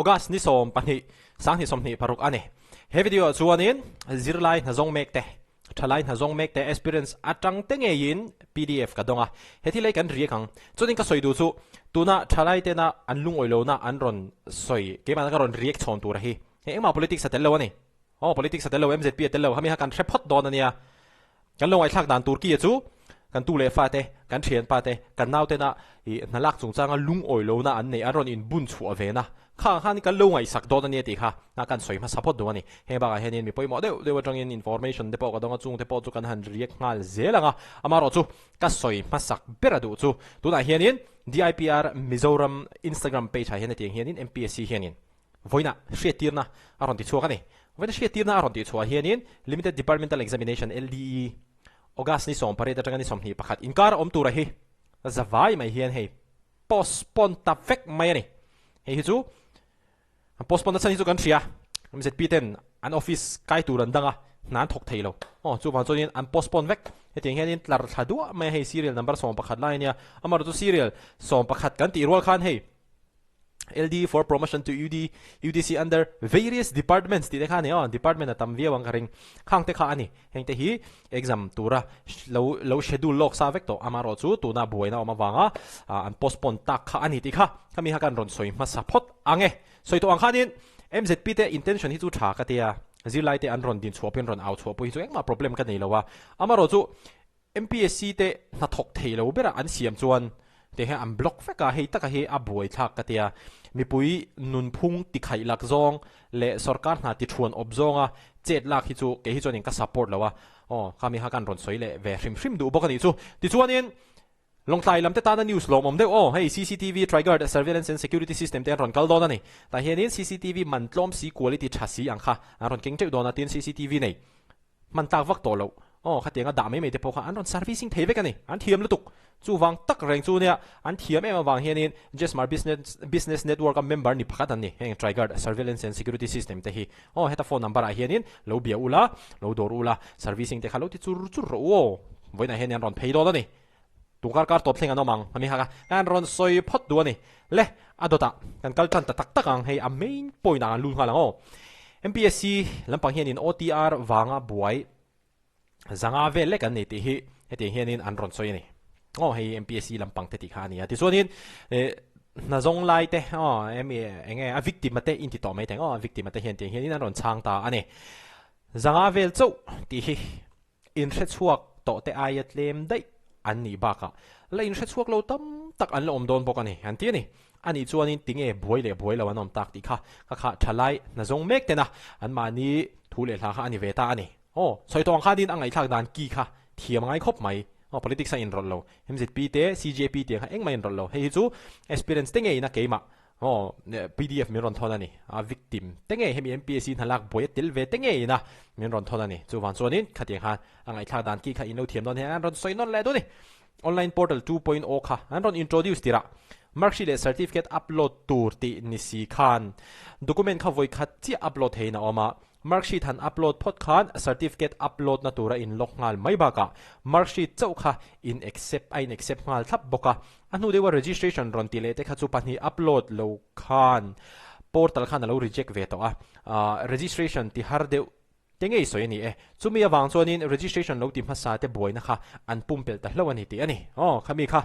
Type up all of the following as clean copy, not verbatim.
August ni 12 2026 a ni. He video ah chuanin zirlai hnazawng mek te, thalai hnazawng mek te experience atang te ngeiin pdf ka dawng a, he thil hi kan riak ang. Chuanin ka sawi duh chu tuna thalai tena an lungawi lohna an rawn sawi keimahna ka rawn riak chhawn tur a hi. Hei engmah politics a tel lo a ni. Aw politics a tel lo, MZP a tel lo, khami kha kan hre phawt dawn a nia. Kan lo ngaihthlak dan tur kia chu kan tu leh fate, kan thianpa te, kan nautena ih hna lak chungchanga lungawi lohna an neih an rawn inbun chhuah ve na. Kha ang khan kan lo ngaihsak dawn a nia tih kha a kan sawi hmasa phawt duh a ni. Heng bakah hianin mi pawimawh deuh deuh atangin information te pawh ka dawng a, chung te pawh chu kan han react nghal zel ang a. Amaherawh chu ka sawi hmasak ber a duh chu tunah hianin DIPR Mizoram Instagram page ah hian hetiang hianin MPSC hianin Vawiinah hriattirna a rawn ti chhuak a ni. Vawiina hriattirna a rawn tih chhuah hianin Limited Departmental Examination, LDE, August ni 18 atanga ni 21 inkar a awm tura hi zavai mai hian hei postpone ta vek mai a ni. Hei hi chu an postpone na chhan hi chu kan hria. MZP ten an office kai tur an dang a, hna an thawk thei lo. Aw, chuvang chuanin an postpone vek. Hetiang hianin tlar thla duah mai a hei serial number 11 lai a nia. Amaherawhchu serial 11 kan tih rual khan hei LD for promotion to UD, UDC under various departments tih te kha a ni aw, department a tam viau ang ka ring. Khang te kha a ni. Heng te hi exam tura lo lo schedule lawk sa vek tawh. Amaherawh chu tuna buaina awm avanga an postpone tak kha a ni tih kha khami kha kan rawn sawi hmasa phawt ang e. Sawi tawh ang khanin MZP te intention hi chu tha ka tia, zirlai te an rawn din chhuah pawhin rawn au chhuah pawh hi chu engmah problem ka nei lo a. Amaherawh chu MPSC te hnathawk thei lo bera an siam chuan te hian an block vek a, hei taka hi a buaithlak ka tia. Mipui nunphung tikhaih lak zawng leh sorkar hna tithuan awp zawnga chet lak hi chu kei hi chuanin ka support lo a, aw khami kha kan rawn sawi leh ve hrim hrim duh bawk a nih chu. Tichuanin Lawngtlai lam te tana news lawmawm deuh aw, hei cctv, Trigard Surveillance and Security System te an rawn kal dawn a ni. Tah hianin cctv man tlawm si quality tha si ang kha an rawn keng teuh dawn a, tin cctv nei Hman tlak vak tawh loh. Aw, khatiang a dah mai mai te pawh kha an rawn servicing thei vek a ni. An thiam lutuk. Chuvang tak reng chu nia, an thiam em avang hianin Jesmar Business Business Network a member ni pakhat an ni. Heng Trigard Surveillance and Security System te hi. Aw, heta phone number ah hianin lo bia ula, lo dawr ula, servicing te kha lo ti chur chur rawh u aw. Vawiinah hian an rawn phei dawn a ni. Tungkar kar tawp thleng an awm ang. Ami kha kan rawn sawi phawt duh a ni. Le, a dawtah kan kal tan ta tak tak ang. Hei a main point ah kan lut nghal ang aw. MPSC lampang hianin OTR vanga buai zanga vel lek an nei tih hi hetiang hianin an rawn sawi a ni. Aw hei MPSC lampang te tih kha a ni a. Tichuanin eh hna zawng lai te aw emi enge a victim a te inti tawh mai thei ang aw a victim a te hian tiang hianin an rawn chhang ta a ni. Zanga vel chauh tih hi Inhre chhuak tawh te aia tlem daih an nih bakah la inhre chhuak lo tam tak an la awm dawn bawk a ni, an ti a ni. Anih chuanin tinge buai leh buai lo an awm tak tih kha ka khah tha lai hna zawng mek tena anmahni thu leh hla kha a ni ve ta a ni. Aw, sawi tawh ang khanin a ngaihthlak dan ki kha thiam a ngai khawp mai. Aw, politics a inrawlh lo. MZP te, CJP tiang kha engmah inrawlh lo. Hei hi chu experience te ngeiin a keimah Aw, pdf min rawn thawn a ni. A victim te ngei hemi MPSC hna lak buai a tel ve te ngeiin a min rawn thawn a ni. Chuvang chuanin khatiang khan a ngaihthlak dan ki kha in lo thiam dawn hian an rawn sawi nawn leh dawn a ni. Online portal 2.0 kha an rawn introduce tirh a, marksheet leh certificate upload tur tih ni si khan document kha vawi khat chiah upload theiin a awm a, Marksheet han upload phawt khan certificate upload na tura in lock nghal mai bakah marksheet chauh kha in accept a in accept nghal thlap bawk a. A hnu deuha registration rawn ti leh te kha chu pahnih upload lo khan portal khan a lo reject ve tawh a. Registration ti har deuh te ngei sawi a ni e. Chumi avang chuanin registration lo ti hmasa te buaina kha an pumpelh ta hlauh a ni tih a ni. Aw khami kha.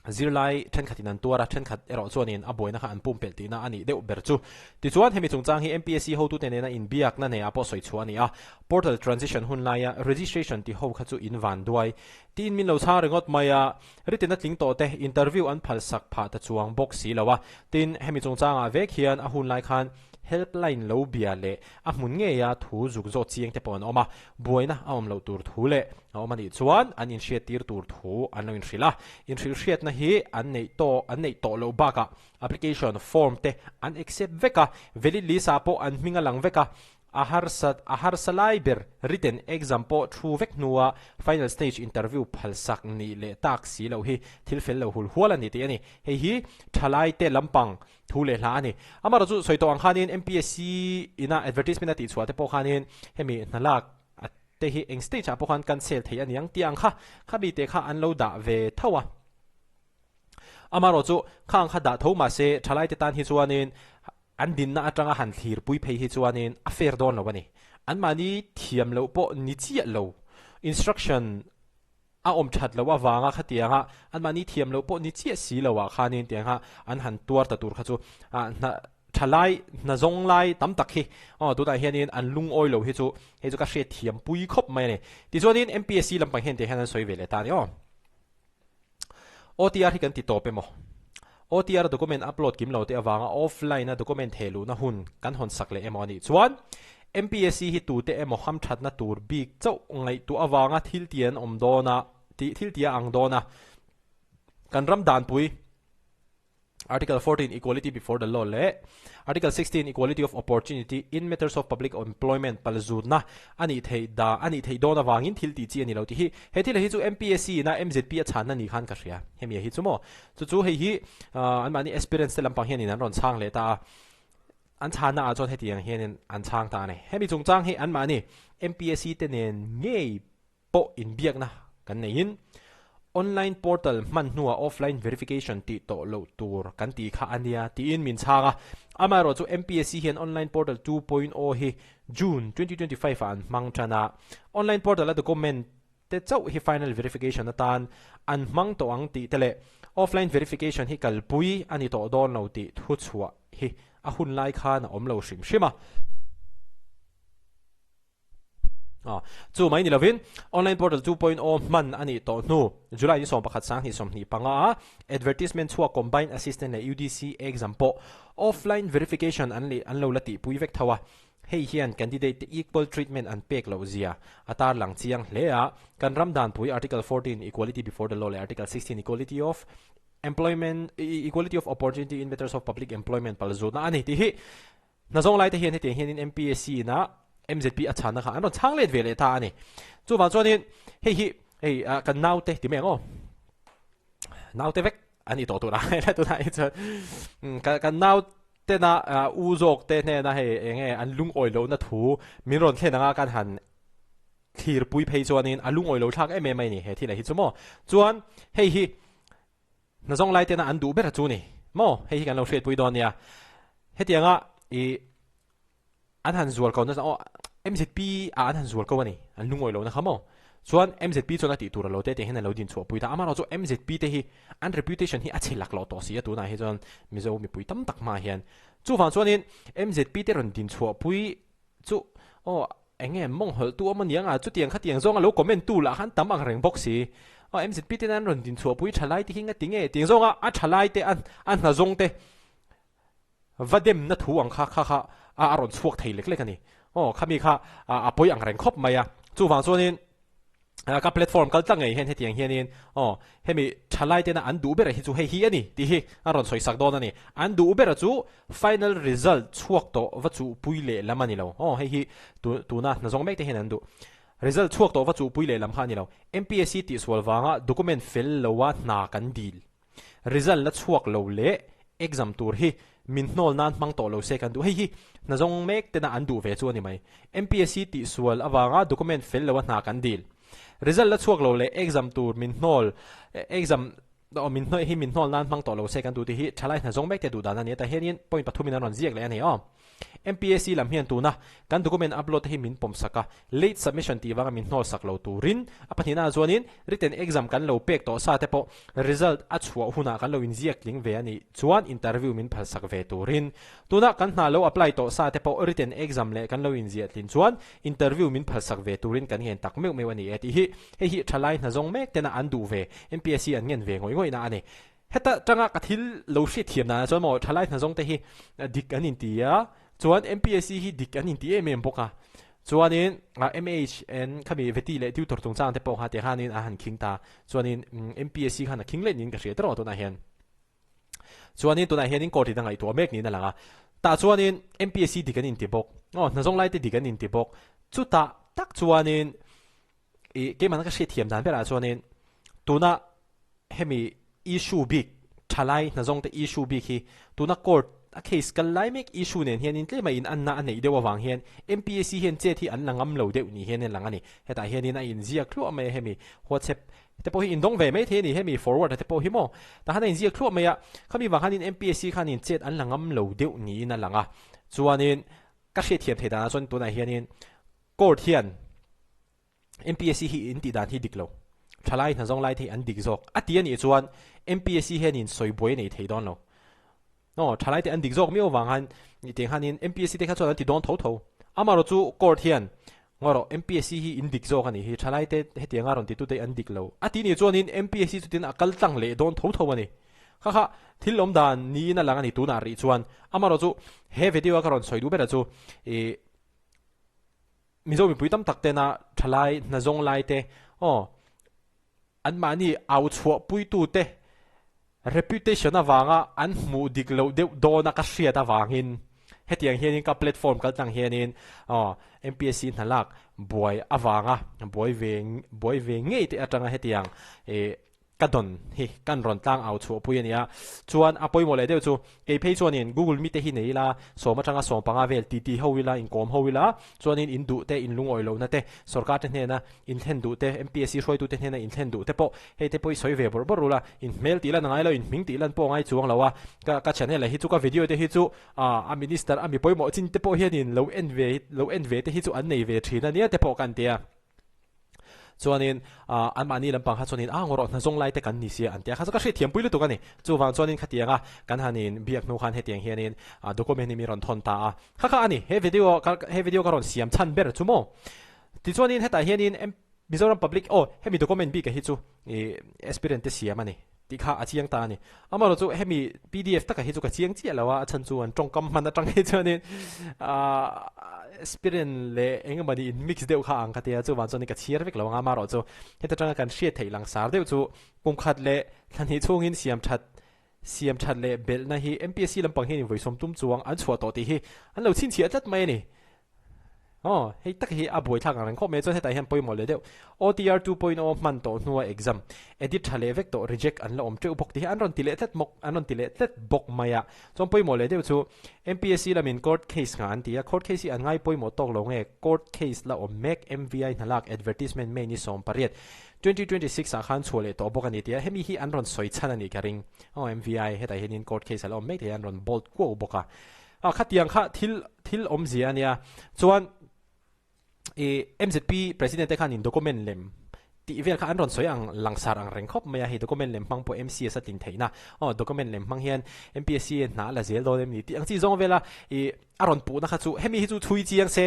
Zirlai thenkhatin an tuar a, thenkhat erawh chuanin a buaina kha an pumpelh tihna a nih deuh ber chu. Tichuan, hemi chungchang hi MPSC hotute nena inbiakna neiah pawh sawi chhuah a ni a, portal transition hun laia registration ti ho kha chu in van duai tiin min lo chhang ringawt mai a, written a tling tawh te interview an phalsak phah ta chuang bawk si lo a. Tin, hemi chungchangah vek hian a hun lai khan helpline lo bia leh a hmun ngeia thu zuk zawt chiang te pawh an awm a, buaina a awm loh tur thu leh a awm a nih chuan an inhriattir tur thu an lo inhrilh a, inhrilhhriatna hi an neih tawh an neih tawh loh bakah application form te an accept vek a, valid list ah pawh an hming a lang vek a, a harsa a harsa lai ber written exam pawh thu vek hnua final stage interview phalsak nih leh tak si loh hi thil fel lo hul hual a ni tih a ni. Hei hi thalaite lampang thu leh hla a ni. Amaherawhchu sawi tawh ang khanin MPSC ina advertisement a tihchhuah te pawh khanin hemi hna lak a te hi eng stage ah pawh khan cancel thei a ni ang tih ang kha khami te kha an lo dah ve tho a. Amaherawhchu khang kha dah tho mahse thalaite tan hi chuanin. An dinna atanga han thlirpui phei hi chuanin a fair dawn lo a ni. Anmahni thiam loh pawh ni chiah lo, instruction a awm that loh avanga khatianga anmahni thiam loh pawh ni chiah si lo ah khanin tiangha an han tuar ta tur kha chu hna tha lai, hna zawng lai tam tak hi aw tunah hianin an lungawi lo hi chu hei chu ka hriat thiam pui khawp mai a ni. Tichuanin MPSC lampang hian tiang hian an sawi ve leh ta a ni aw. OTR hi kan ti tawp emaw? OTR document upload kim lo te avanga offline a document theh luhna hun kan hawn sak leh emaw a nih chuan MPSC hi tute emaw hamthatna tur bik chauh ngaihtuah avanga thil ti an awm dawn a, tih thil ti a ang dawn a, kan ram danpui. Article 14 Equality before the law leh Article 16 Equality of opportunity in matters of public employment palzutna a nih theih da a nih theih dawn avangin thil tih chi a ni lo tih hi he thil hi chu MPSC ina MZP a chhanna ni khan ka hria hemi a hi chu maw chu chu hei hi anmahni aspirants te lampang hianin an rawn chhang leh ta a an chhanna ah chuan hetiang hianin an chhang ta a ni hemi chungchang hi anmahni MPSC te nen ngei pawh inbiakna kan neihin online portal hman hnuah offline verification tih tawh loh tur kan tih kha a nia tiin min chhang a. Amaherawh chu MPSC hian online portal 2.0 hi June 2025 ah an hmang tan a, online portal a document te chauh hi final verification atan an hmang tawh ang tih te leh offline verification hi kalpui a ni tawh dawn lo tih thuchhuah hi a hun lai khan a awm lo hrim hrim a. Chu mai ni lovin Online Portal 2.0 hman a nih tawh hnu July ni 11 sang hnih 25 a advertisement chhuak Combined Assistant leh UDC exam pawh offline verification an leh an lo la tihpui vek tho a, hei hian candidate te equal treatment an pek loh zia a tarlang chiang hle a, kan ram danpui Article 14 Equality before the law leh Article 16 Equality of Employment Equality of Opportunity in Matters of Public Employment palzutna a ni tih hi Hna zawng laite hian hetiang hianin MPSC ina MZP a chhanna kha an rawn chhang let ve leh ta a ni. Chuvang chuanin hei hi hei kan naute ti mai ang aw. Naute vek an ni tawh tur a hei tunah hi chuan kan naute na u zawk te hnena hei enge an lungawi lohna thu min rawn thlen anga kan han thlirpui phei chuanin a lungawi lo thlak em em mai a ni he thil ah hi chu maw. Chuan hei hi Hna zawng lai tena an duh ber chu ni maw? Hei hi kan lo hriatpui dawn nia. Hetianga i an han zual ko nasa aw MZP ah an han zual ko a ni, an lungawi lo na kha maw? Chuan MZP chuan a tih tur a lo te tiang hian a lo din chhuahpui ta. Amaherawhchu MZP te hi an reputation hi a chhe laklawh tawh si a tunah hi chuan Mizo mipui tam tak hmaah hian. Chuvang chuanin MZP te rawn din chhuahpui Chu aw eng nge mawng hawlh tu awm a niang a, chutiang khatiang zawng a lo comment tu lah khan tam ang reng bawk si. Aw MZP ten an rawn din chhuah pui tha lai te hi nga ti nge tiang zawng a a tha lai te a a hna zawng te va dem na thu ang kha kha kha a a rawn chhuak thei lek lek a ni. Aw khami kha a a pawi ang reng khawp mai a, chuvang chuanin ka platform kal tlang ngei hian hetiang hianin aw hemi thalai tena an duh ber hi chu hei hi a ni tih hi an rawn sawi sak dawn a ni. An duh ber chu final result chhuak tawh va chuhpui leh lam a ni lo. Aw hei hi tuna hna zawng mek te hian an duh. Result chhuak tawh va chuhpui leh lam kha a ni lo. MPSC tihsual vanga document fel loa hna kan dil. Result la chhuak lo leh exam tur hi min hnawl nan hmang tawh lo se kan duh. Hei hi hna zawng mek tena an duh ve chu a ni mai. MPSC tihsual avanga document fel lo a hna kan dil. Result la chhuak lo leh exam tur min hnawl exam min hnawih hi min hnawl nan hmang tawh lo se kan duh tih hi thalai hna zawng mek te duh dan a ni a. Tah hianin point pathumin an rawn ziak leh a ni aw. MPSC lam hian tuna kan document upload te hi min pawm sak a, late submission tih vanga min hnawl sak lo turin a pahnihna ah chuanin written exam kan lo pek tawh sa te pawh result a chhuah hunah kan lo inziak tling ve a nih chuan interview min phal sak ve turin tuna kan hna lo apply tawh sa te pawh written exam leh kan lo inziah tlin chuan interview min phal sak ve turin kan ngen tak meuh meuh a ni e tih hi hei hi thalai hna zawng mek tena an duh ve MPSC an ngen ve ngawih ngawihna a ni. Heta tanga ka thil lo hriat thiam danah chuan maw thalai hna zawng te hi dik an inti a, chuan MPSC hi dik an inti em em bawk a. Chuanin MHN khami veti leh tutor chungchang te pawh kha tiang khanin a han khing ta. Chuanin MPSC khan a khing leh niin ka hria tawh tunah hian. Chuanin tunah hianin court in a ngaihtuah mek niin a lang a. Tah chuanin MPSC dik an inti bawk. Aw hna zawng lai te dik an inti bawk. Chutah tak chuanin I keimahna ka hriat thiam dan berah chuanin tuna hemi issue bik thalai hnazawng te issue bik hi tuna court a case kal lai mek issue nen hianin tlema in anna a neih deuh avang hian MPSC hian chet hi an la ngam lo deuh ni hian a lang a ni. Hetah hianin a inziak thluah mai a hemi WhatsApp te pawh hi indawng ve mai thei a ni hemi forward a te pawh hi maw tah hian a inziak thluah mai a, khami vang hianin MPSC khanin chet an la ngam lo deuh niin a lang a. Chuanin ka hriatthiam theih danah chuan tunah hianin court hian MPSC hi in tih dan hi dik lo, thalai hnazawng lai te hi an dik zawk a ti a nih chuan MPSC hianin sawi buai a nei thei dawn lo. Aw, thalai te an dik zawk miau vang khan tiang khanin MPSC te kha chuan an ti dawn tho tho. Amaherawh chu court hian ngaw rawh MPSC hi in dik zawk a nih hi, thalai te hetianga rawn titute hi an dik lo a ti nih chuanin MPSC chutin a kal tlang leh dawn tho tho a ni. Kha kha thil awm dan niin a lang a ni tunah rih chuan. Amaherawh chu he video a ka rawn sawi duh berah chu ih Mizo mipui tam tak tena thalai hnazawng lai te aw Anmahni au chhuahpuitute reputation avanga an hmuh dik loh deuh dawna ka hriat avangin hetiang hianin ka platform kal tlang hianin MPSC hna lak buai avanga buai ve buai ve ngei te atanga hetiang ih ka dawn hi kan rawn tlang au chhuahpui a nia. Chuan a pawimawh leh deuh chu kei phei chuanin Google Meet te hi nei ila sawm atanga 15 vel titi ho ila inkawm ho ila chuanin in duh te in lungawi lohna te sorkar te hnena in thlen duh te MPSC hruaitu te hnena in thlen duh te pawh hei te pawh i sawi ve bawrh bawrh rul a, in hmel tih lan a ngai lo, in hming tih lan pawh a ngai chuang lo a, ka ka channel ah hi chu ka video te hi chu ah a minister a mi pawimawh chin te pawh hianin lo en ve lo en ve te hi chu an nei ve thin a nia te pawh kan ti a. Chuanin ah anmahni lampang kha chuanin ah ngawrawh hnazawng lai te kan ni sia an ti a, kha chu ka hriatthiampui lutuk a ni. Chuvang chuanin khatianga kan han in biak hnu khan hetiang hianin ah document hi mi rawn thawn ta a, kha kha a ni he video ka he video ka rawn siam chhan ber chu maw. Tichuanin hetah hianin Mizoram Public aw hemi document bik a hi chu ih aspirant te siam a ni tih kha a chiang ta a ni. Amaherawh chu hemi pdf taka hi chu ka chiang chiah lo a, a chhan chu an tawngkam hman atang hi chuanin ah aspirant leh eng emaw ni in mix deuh kha ang ka tia chuvang chuanin ka chhiar vek lo ang a, amaherawh chu heta tanga kan hriat theih langsar deuh chu kum khat leh thla hnih chhungin siam that siam that leh belhna hi MPSC lampang hianin vawisawm tum chuang an chhuah tawh tih hi an lo chhinchhiah tlat mai a ni. Aw, hei tak hi a buaithlak ang reng khawp mai chuan hetah hian pawimawh leh deuh. OTR 2.0 hman tawh hnua exam edit tha leh vek tawh reject an la awm teuh bawk tih hi an rawn ti leh tlat mawk an rawn ti leh tlat bawk mai a. Chuan pawimawh leh deuh chu MPSC lamin court case nghah an ti a, court case hi an ngai pawimawh tawk lo nge court case la awm mek MVI hnalak advertisement May ni 18, 2026 ah khan chhuah leh tawh bawk a ni tia hemi hi an rawn sawi chhan a nih ka ring. Aw MVI hetah hianin court case a la awm mek thei a an rawn bold kuau bawk a. A khatiang kha thil thil awmzia a nia. Chuan i MZP President te khanin document lem tih vel kha an rawn sawi ang langsar ang reng khawp mai a, hei document lem hmang pawh MCS a tlin theihna aw document lem hmang hian MPSC hna a la zel dawn em ni tih ang chi zawng vela i a rawn puhna kha chu hemi hi chu chhui chiang se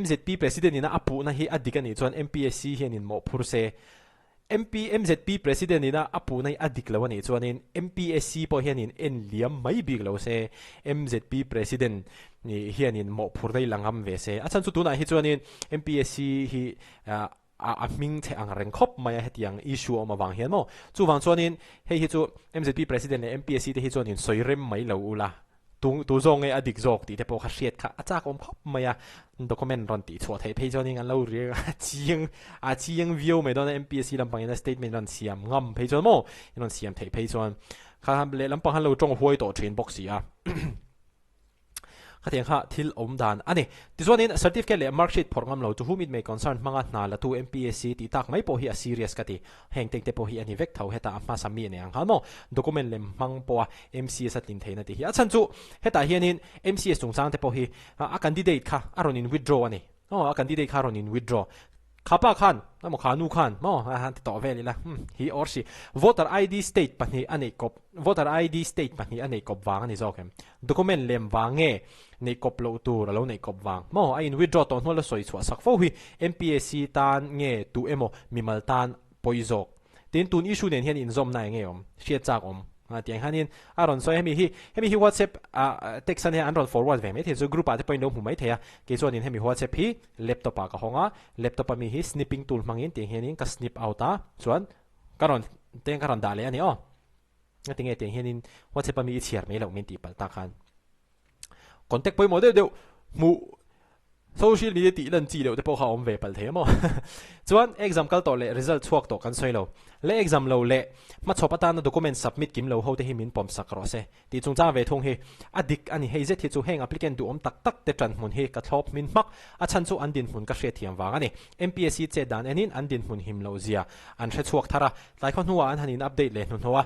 MZP President ina a puhna hi a dik a nih chuan MPSC hianin mawhphur se MP MZP President ina a puhna hi a dik lo a nih chuanin MPSC pawh hianin en liam mai bik lo se, MZP President hianin mawhphurna hi la ngam ve se. A chhan chu tunah hi chuanin MPSC hi a hming chhe ang reng khawp mai a hetiang issue a awm avang hian maw. Chuvang chuanin hei hi chu MZP President leh MPSC te hi chuanin sawi rem mai lo ula. Tu tu zawk nge a dik zawk tih te pawh kha hriat kha a chak awm khawp mai a, document rawn tih chhuah theih phei chuanin an lo riak a chiang a chiang viau mai dawn a MPSC lampangin a statement rawn siam ngam phei chuan maw in rawn siam theih phei chuan kha lehlam pang han lo tawng huai tawh thin bawk si a. Khatiang kha thil awm dan a ni. Tichuanin certificate leh marksheet phawrh ngam lo chu whom it may concern hmanga hna latu MPSC tih tak mai pawh hi a serious ka ti. Heng teng te pawh hi a ni vek tho hetah a hmasa mi a nei ang khan maw document lem hmang pawha MCS a tlin theihna tih hi. A chhan chu hetah hianin MCS chungchang te pawh hi a candidate kha a rawn in withdraw a ni. Aw a candidate kha a rawn in withdraw. Kha pa khan emaw kha nu khan maw a han ti tawh vel ila hmm hi or she voter ID state pahnih a neih kawp voter ID state pahnih a neih kawp vang a ni zawk em? Document lem vang nge neih kawp loh tur a lo neih kawp vang maw a in withdraw tawh hnual a sawi chhuah sak fo hi MPSC tan nge tu emaw mimal tan pawi zawk. Tin, tun issue nen hian inzawmna eng nge awm? Hriat chak awm. A tiang hianin a rawn sawi hemi hi hemi hi WhatsApp ah text a nia an rawn forward ve maithei chu group ah te pawhin lo hmu maithei a, kei chuanin hemi WhatsApp hi laptop ah ka hawng a, laptop ami hi snipping tool hmangin tiang hianin ka snip out a, chuan ka rawn tiang ka rawn dah leh a ni aw. Ngatinge tiang hianin WhatsApp ami i chhiar mai loh min tih palh tak khan. Contact pawimawh deuh deuh hmuh. Social media tih lan chi deuh te pawh kha a awm ve palh thei a maw? Chuan exam kal tawh leh result chhuak tawh kan sawi lo. Le exam lo leh hmachhawp atana document submit kim lo ho te hi min pawm sak rawh se tih chungchang ve thung hi a dik a ni. Hei zet hi chu heng applicant duhawm tak tak te ṭan hmun hi ka thlawp hmin hmak. A chhan chu an dinhmun ka hriatthiam vang a ni. MPSC chet dan enin an dinhmun him loh zia an hre chhuak thar a, tlai khaw hnuah an han in update leh hnuhnawh a.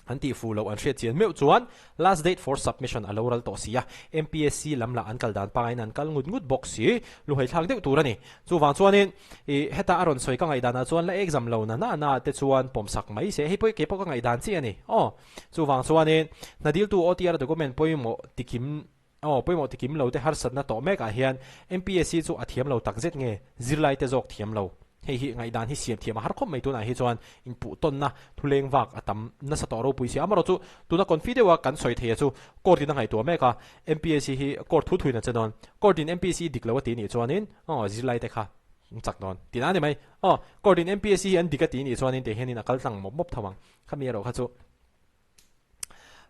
An tih fuh loh an hriat chian meuh chuan last date for submission a lo ral tawh si a, MPSC lam lah an kal dan pangaiin an kal ngut ngut bawk si, luhaithlak deuh tur a ni. Chuvang chuanin ih heta a rawn sawi ka ngaihdanah chuan la exam lo na na na te chuan pawmsak mai se, hei pawh hi keipawh ka ngaihdan chiah a ni aw. Chuvang chuanin hna diltu OTR document pawimawh tikim aw pawimawh tikim lo te harsatna tawh mekah hian MPSC chu a thiam lo takzet nge zirlai te zawk thiam lo. Hei hi ngaihdan hi siam thiam a har khawp mai tunah hi chuan inpuh tawnna thuleng vak a tam nasa tawh ropui si. Amaherawh chu tuna confi deuha kan sawi theia chu court in a ngaihtuah mek a, MPSC hi court thu thuin a che dawn. Court in MPSC dik lo a ti nih chuanin aw zirlai te kha an chak dawn tihna a ni mai. Aw court in MPSC hi an dik a ti nih chuanin tih hianin a kal tlang mawp mawp tho ang. Khami erawh kha chu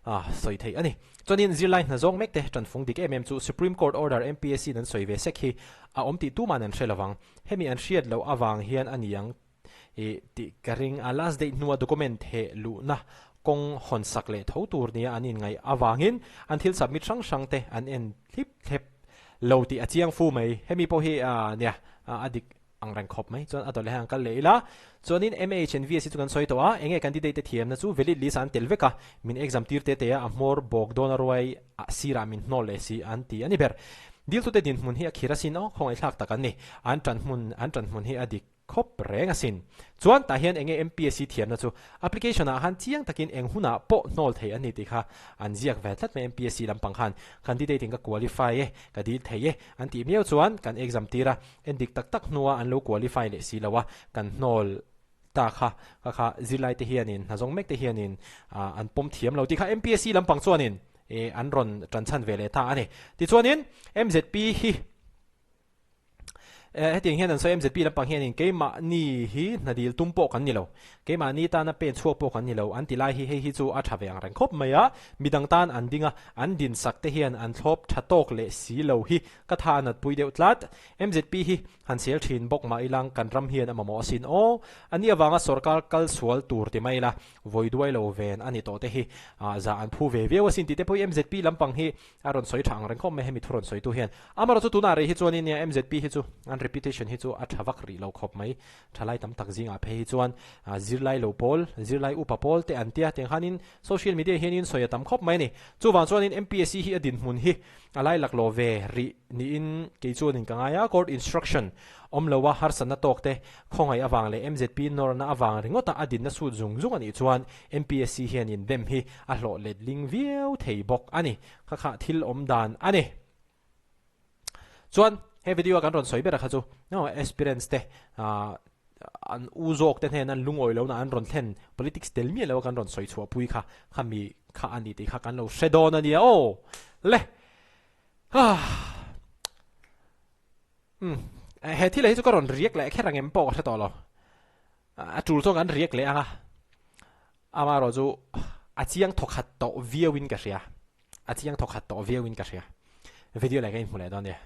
a sawi theih a ni. Chuanin zirlai hna zawng mek te tanfung dik em em chu Supreme Court order MPSC in an sawi ve sek hi a awm tih tuman an hre lovang. Hemi an hriat loh avang hian a ni ang ih tih ka ring a. Last date hnua document theh luhna kawng hawn sak leh tho tur nia an inngaih avangin an thil submit hrang hrang te an en thlip thlep lo tih a chiang fu mai. Hemi pawh hi nia a dik ang reng khawp mai chuan a dawlh hian an kal leh ila. Chuanin MH and VSC chu kan sawi tawh a, enge candidate te thiamna chu valid list ah an tel vek a, min exam tir te te a, a hmawr bawk dawn a ruai ah sirah min hnawl leh si an ti a ni ber. Diltute dinhmun hi a khir asin aw, khawngaihthlak tak an ni. An tanhmun an tanhmun hi a dik khawp reng asin. Chuan tah hian enge MPSC thiamna chu application ah han chiang takin eng hunah pawh hnawl thei an ni tih kha an ziak ve tlat mai MPSC lampang khan candidate in ka qualify e, ka dil thei e an tih miau chuan kan exam tir a, En dik tak tak hnua an lo qualify leh si lo a, kan hnawl ta kha kha kha zirlai te hianin hna zawng mek te hianin an pawm thiam lo tih kha MPSC lampang chuanin an rawn tan chhan ve leh ta a ni. Tichuanin MZP hi hetiang hian an sawi MZP lampang hianin keimahni hi hna dil tum pawh kan ni lo, keimahni tana pen chhuak pawh kan ni lo an ti lai hi hei hi chu a tha ve ang reng khawp mai a, midang tan an ding a, an dinsak te hian an thlawp tha tawk leh si lo hi Ka tha a natpui deuh tlat. MZP hi han sel thin bawk mah ilang kan ram hian a mamawh asin aw. A nia vanga sorkar kal sual tur ti mai ila, vawi duai lo ven a ni tawh te hi zah an phu ve viau asin tih te pawh hi MZP lampang hi a rawn sawi tha ang reng khawp mai hemi thu rawn sawitu hian. Amaherawh chu tunah rih hi chuanin nia MZP hi chu an reputation hi chu a tha vak rih lo khawp mai. Thalai tam tak zingah phei hi chuan zirlai lo pawl, zirlai upa pawl te an tia tiang khanin social media hianin sawi a tam khawp mai a ni. Chuvang chuanin MPSC hi a dinhmun hi A lai laklawh ve rih niin kei chuanin ka ngai a, court instruction awm lo a harsatna tawk te khawngaih avang leh MZP nawrna avang ringawta a dinna sut zung zung a nih chuan MPSC hianin dem hi a hlawh letling viau thei bawk a ni. Kha kha thil awm dan a ni. Chuan he video a kan rawn sawi ber a kha chu aspirants te an u zawk te hnen an lungawi lohna an rawn thlen politics tel miah lo a kan rawn sawi chhuah pui kha kha mi kha a ni tih kha kan lo hre dawn a nia aw le um he thil hi chu ka rawn riak leh kher ang em pawh ka hre tawh lo a tul chuan kan riak leh ang a amaherawh chu a chiang thawkhat tawh viau in ka hria a chiang thawkhat tawh viau in ka hria video leh ka inhmu leh dawn nia.